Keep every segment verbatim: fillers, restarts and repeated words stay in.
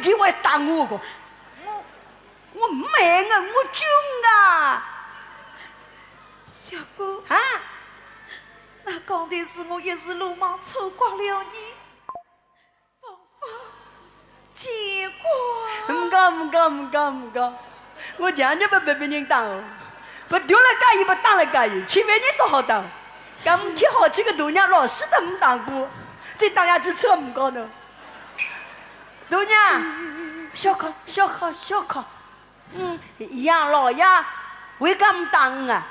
伊会打我个。我，我没有，我穷啊。小哥，啊？那刚才是我一时鲁莽错怪了你，望勿见怪。唔讲，唔讲，唔讲，唔讲，我强强拨别人打哦，拨丢了介意，拨打了介意，千万人都好打。搿么天好，搿个大娘老死都没打过，再打下去错唔讲的。 大娘，小康，小康，小康。嗯，杨老爷，为啥么打我啊？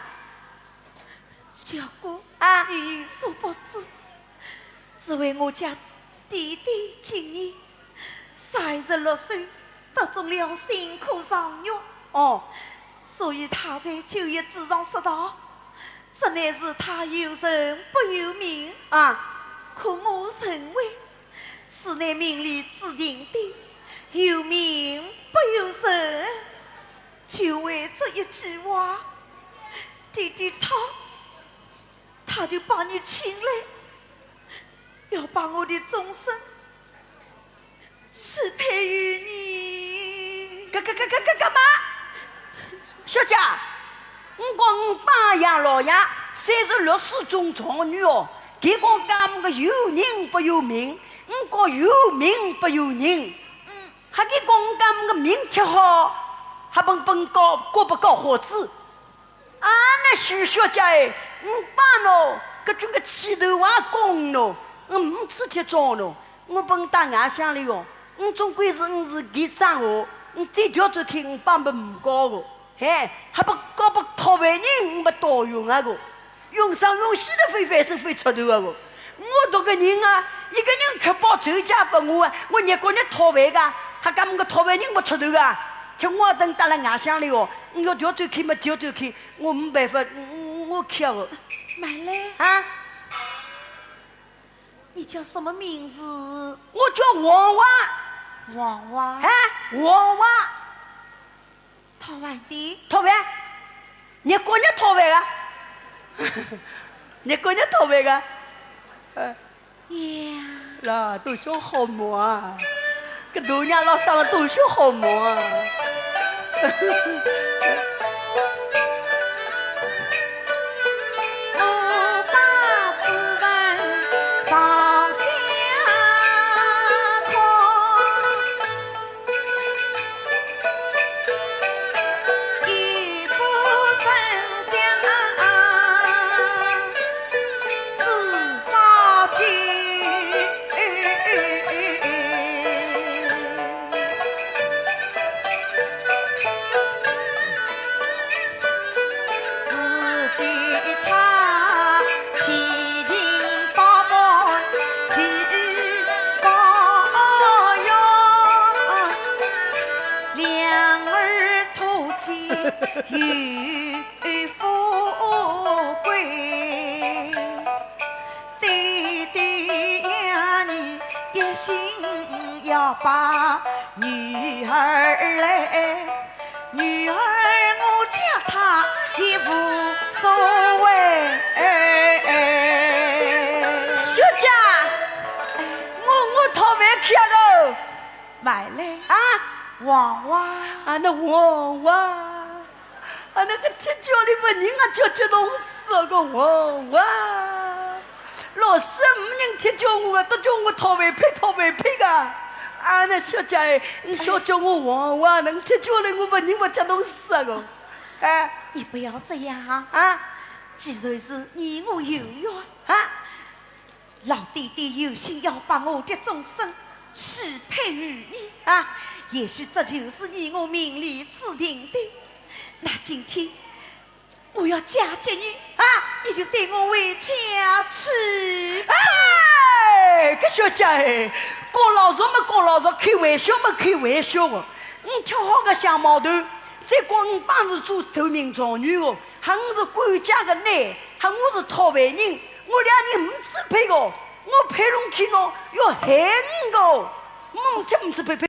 小哥，啊？你有所不知，只为我家弟弟今年三十六岁，得中了新科状元。哦。所以他在酒席之上说道，这乃是他有人不由命。啊。可我认为 此乃命里注定的，有命不由人。就为这一句话，弟弟他，他就把你请来，要把我的终身许配于你。干，干，干，干，干，干嘛？小姐，我讲我爸杨老爷三十六岁中状元哦，伊讲搿么个有人不由命，我讲有命不由人。嗯。还伊讲搿么个命忒好，还本本高，高不高好子。 啊，那许小姐哎，我爸喏，搿种个气头啊讲喏，我唔吃铁桩喏，我本打外乡里哦，我总归是我是个生活，我最调转去我爸没唔高个，嘿，还不高不讨饭人，我不到用啊个，用上用死的非翻身非出头啊个。 我搿个人啊，一个人吃饱全家不饿啊，我日过日讨饭个，还讲我讨饭人不出头个，吃我等到了外乡里哦，我要调转去嘛调转去，我没办法，我，我去啊我。慢来。啊？你叫什么名字？我叫王华。王华。哎，王华。 讨饭的。讨饭？日过日讨饭个？日过日讨饭个？呃。呀。啦，都说好忙啊，搿大娘老三了都说好忙啊。我把此人上下看， 一副生相似烧酒，自己他七情八满， 两耳朵尖有富贵，爹爹呀，你一心要把女儿来，女儿我嫁他也无所谓。小姐，我，我讨饭去啊个。 慢来。啊？王华。啊，那王华，啊，那个铁脚里不人啊，叫激动死个王华。老师没人铁脚我啊，都叫我讨饭配讨饭配个。啊，那小姐哎，你小叫我王华，能铁脚里我不人我激动死个。哎。你不要这样啊。啊？既然是你我有缘。啊？ 老爹爹有心要把我的终身许配于你啊，也许这就是你我命里注定的。那今天我要嫁给你啊，你就对我为家去。哎，搿小姐哎，讲老实么讲老实，开玩笑么开玩笑哦。你挑好个相貌头，再讲你爸是做头名状元哦，还我是管家个囡，还我是讨饭人， 我两人没吃配个，我配拢去喏，要害你个，没吃没吃配配。